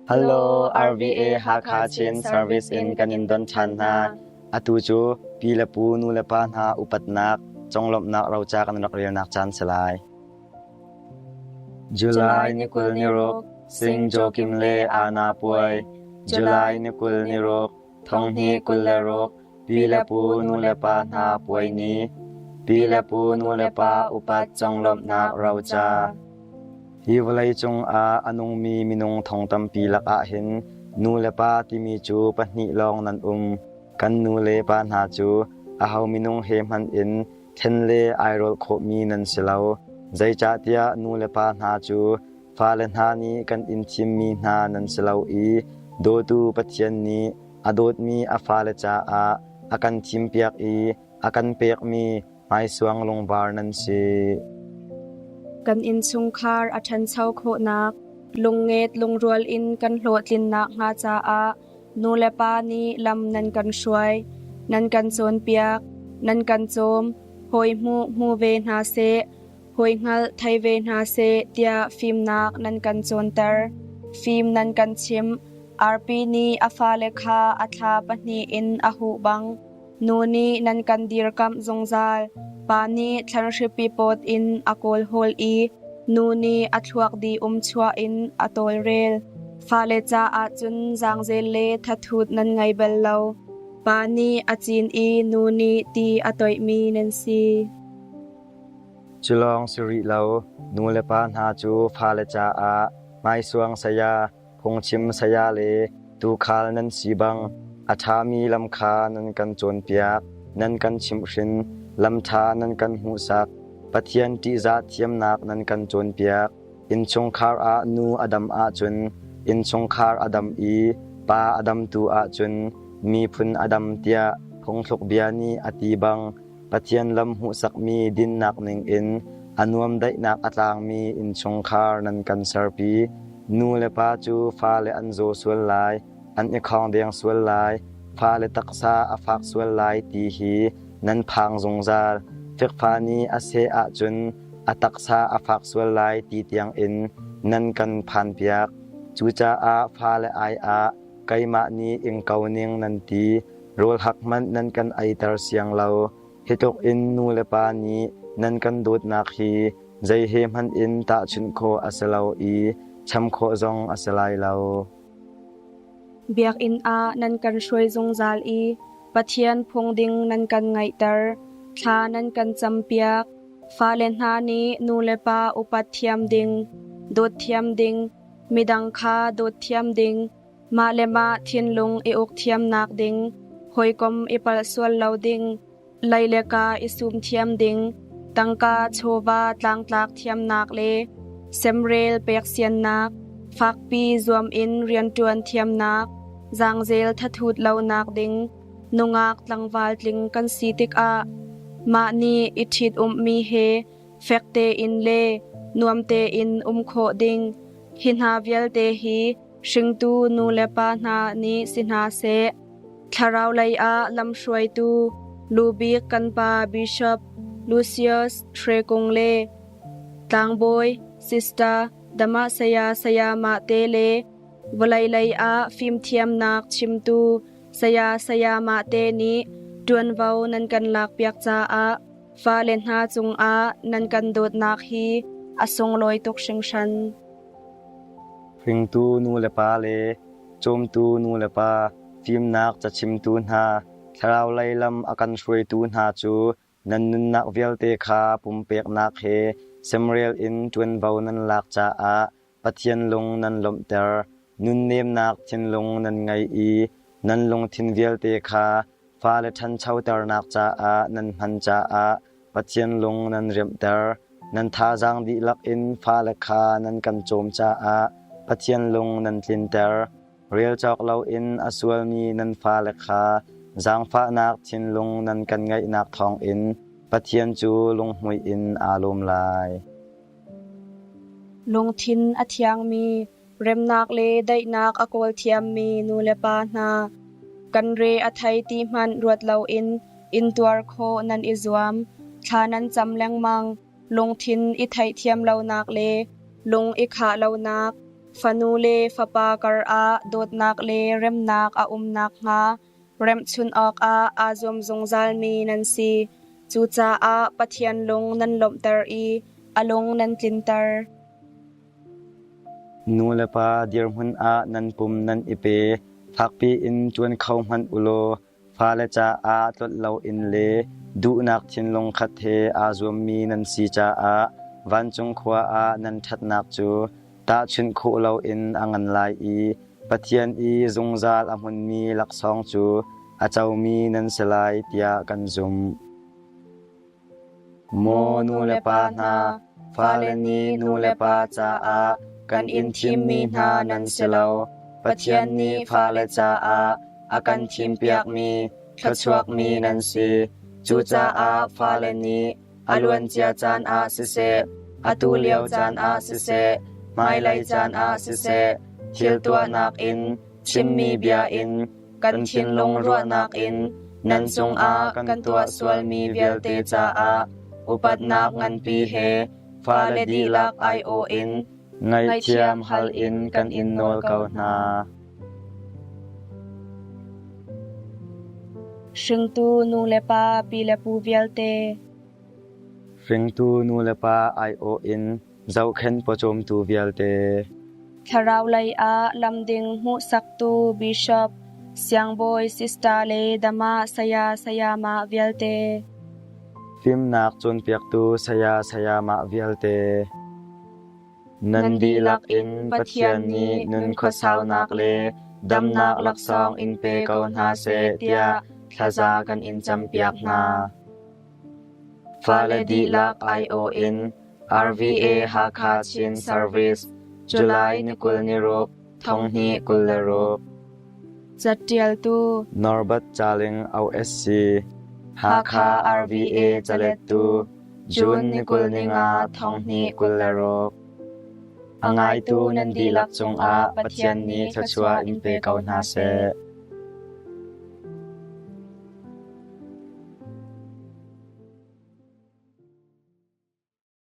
Hello, RVA Hakha Chin Service in kan in don ṭhan hna. Atu cu pi le pu, nu le pa hna upatnak, conglawmhnak roca kan rak relnak caan si lai. July ni 20 ni ruk, Sing Jokim le Ana Puai. July ni 20 ni ruk, thonghnih 26, pi le pu, nu le pa hna puai ni. Pi le pu, nu le pa upat conglawmhnak roca. Hi vawleicung ah a nungmi minung thong tampi lakah hin nu le pa timi cu pahnih lawng nan um. Kan nu le pa hna cu aho minung he hmanh in then le airawl khawhmi nan si lo. Zeicahtiah nu le pa hna cu fale hna nih kan in thimmi hna nan si lo i dawtu Pathian nih a dawtmi a fale caah a kan thimpiak i a kan pekmi hmaisuang lungvar nan si. Kan innchungkhar a ṭhancho khawhnak, lungnget lungrual in kan hlawhtlinnak hnga caah nulepa nih lam nan kan hruai, nan kan cawnpiak, nan kan cawm, hawi hmuh hmu ve hna seh, hawi hngalh thei ve hna seh tiah fimnak nan kan cawnter. Fim nan kan chimh. Arpi nih a fale kha a thla pahnih in a huh bang Nu nih nan kan dirkamh zungzal. Pa nih thlanhripi pawt in a kawlhawl i nu nih a thluak dih um chuah in a tawlrel. Fale caah cun zaangzel le thathut nan ngei bal lo. Pa nih a cin i nu nih ti a toihmi nan si. Cu lawng si rih lo, nu le pa hna cu fale caah hmaisuang saya, phungchim saya le tuukhal nan si bang a ṭhami lam kha nan kan cawnpiak, nan kan chimhhrin, lam ṭha nan kan hmuhsak, Pathian ṭihzah thiamnak nan kan cawnpiak. Innchungkhar ah nu a dam ahcun innchungkhar a dam i pa a damtu ahcun miphun a dam tiah phungthluk bia nih a ti bang Pathian lam hmuhsakmi dinnak ningin a nuamdaihnak a tlangmi innchungkhar nan kan serpi. Nu le pa cu fale an zaw sual lai, an i khawngdeng sual lai, fale taksa a fak sual lai ti hi nan phang zungzal. Fikfa nih a seh ahcun a taksa a fak sual lai ti tiangin nan kan phanpiak. Cucaah fale ai ah keimah nih ing ko ning nan ti. Rawl hak hmanh nan kan eiter siang lo. Hi tluk in nu le pa nih nan kan dawtnak hi zei he hmanh in tahchunh khawh a si lo i cham khawh zong a si lai lo. Biakinn ah nan kan hruai zungzal i Pathian phung ding nan kan ngaihter. Thla nan kan campiak. Fale hna nih nu le pa upat thiam ding, dawt thiam ding, midang kha dawt thiam ding, Mah le mah thinlung i uk thiamnak ding, hawikom i palh sual lo ding, lei le ka i sum thiam ding, tangka chawva tlangtlak thiamnak le semrel peksiannak, fakpi zuam in rianṭuan thiamnak, zaangzel thathut lonak ding, nungak tlangval tling kan si tikah mah nih i ṭhit-umhmi he fek tein le nuam tein um khawh ding, hi hna vialte hi Hringtu nu le pa hna nih si hna seh, thlarau lei ah lamhruaitu lubik kan pa Bishop Lucius Hrekung le tlangbawi Sister Dama Saya Sayamah te le vawlei lei ah fimthiamnak chimtu Saya Sayamah te nih ṭuanvo nan kan lakpiak caah fale hna cungah nan kan dawtnak hi a sunglawi tuk hringhran. Hringtu nu le pa le cawmtu nu le pa, fimnak cachimtu hna, thlarau lei lam a kan hruaitu hna cu nan nunnak vialte kha pumpeknak he semrel in ṭuanvo nan lak caah Pathian lung nan lawmhter. Nunnemnak thinlung nan ngei i nan lungthin vialte kha fale ṭhanchoternak caah nan hman caah Pathian lung nan riamhter. Nan thazaang dihlak in fale kha nan kan cawm caah Pathian lung nan tlinter. Rel cawk loin a sualmi nan fale kha zaangfahnak thinlung nan kan ngeihnak thawngin Pathian cu lunghmuih in aa lawm lai. Lungthin a thiangmi, remnak le daihnak a kawl thiammi nulepa hna, kan re a thei ti hmanh ruat loin intuar khawh nan i zuam. Thla nan cam lengmang. Lungthin i theihthiam lonak le lung i khah lonak. Fanu le fapa kar ah dawtnak le remnak a um nakhnga remhchun awkah aa zuam zungzalmi nan si. Cucaah Pathian lung nan lawmhter i a lung nan tlinter. Nu le pa dirhmun ah nan pum nan i pe. Fakpi in ṭuan kho hmanh u law fale caah tlolh loin le duhnak thinlung khat he aa zuammi nan si caah vancung khua ah nan ṭhatnak cu tahchunh khawh loin a ngan lai i Pathian i zungzal a hmunmi laksawng cu a comi nan si lai tiah kan zumh. Maw nu le pa hna, fale nih nu le pa caah kan in thimmi hna nan si lo. Pathian nih fale caah a kan thimpiakmi thluachuakmi nan si. Cucaah fale nih a luancia caan ah siseh, atu lio caan ah siseh, hmailei caan ah siseh, thil tuahnak in, chimmi bia in, kan thinlung ruahnak in nan cungah kan tuah sualmi vialte caah upatnak nganpi he fale dihlak aiawh in ngaihthiam hal in kan in nawl ko hna. Hringtu nu le pa, pi le pu vialte. Hringtu nu le pa aiawh in zohkhenh pawcawmtu vialte. Thlarau lei ah lamding hmuhsaktu Bishop, Siangbawi Sister le Dama saya sayamah vialte. Fimnak cawnpiaktu saya sayamah vialte. Nan dihlak in Pathian nih nun khuasaunak le damnak laksawng in pe ko hna seh tiah thlaza kan in campiak hna. Fale dihlak aiawh in RVA Hakha Chin Service, July ni 26, 2026. Cattialtu Norbert Caling OSC, Hakha RVA Calettu, June ni 25, 2026. A ngaitu nan dihlak cungah Pathian nih thluachuah in pe ko hna seh.